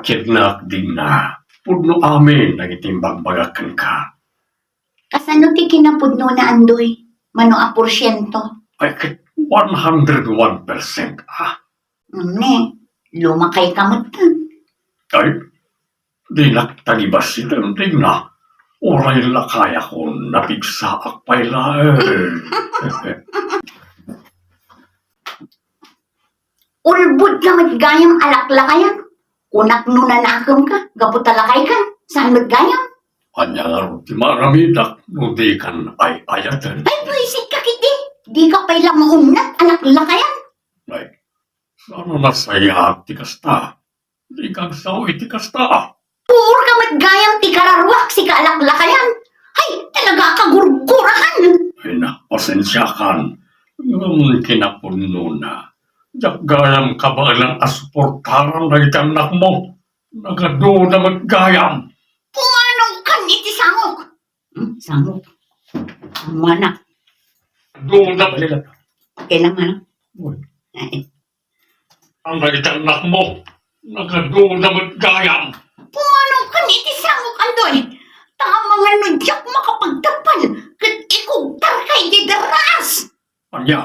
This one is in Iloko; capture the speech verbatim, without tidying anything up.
Kidnak, Digna. Pudno amin dagiti imbagbagak kenka. Kasano ti kinapudnona, Andoy? Mano a porsiento? Ay, ket one hundred one percent, ah. Ne, lumakay ka met. Ay, dinak ta gibassiten, Digna. Uray lakayakon, napigsaak pay laeng. Ulbod ka met gayam a laklakayan. Kunak no nanakem ka, gapu ta lakay ka, saan met gayam? Ania ngarud ti maaramidak no di kan ay-ayaten? Ay, buisit ka ketdi. Di ka pay la maunnat a laklakayan. Ay, saan a nasayaat ti kasta? Di ka agsao iti kasta. Puor ka met gayam ti kararuak sika a laklakayan. Ay, talaga a kagurgurakan. Ay, na, pasensiakan. Ngem kinapudnona, diak gayam kabaelan a suportaran dagiti annakmo. Nagaduda met gayam. Pumanong kan iti sangok. Hmm, sangok. Ang anak. Duda. Kailangan, ah. Uy. Ay. Ang dagiti annakmo, nagaduda met gayam. Pumanong kan iti sangok, Andoy. Ta amangan no diak makapagtapal, ket ikugtar ka iti derraas. Ania?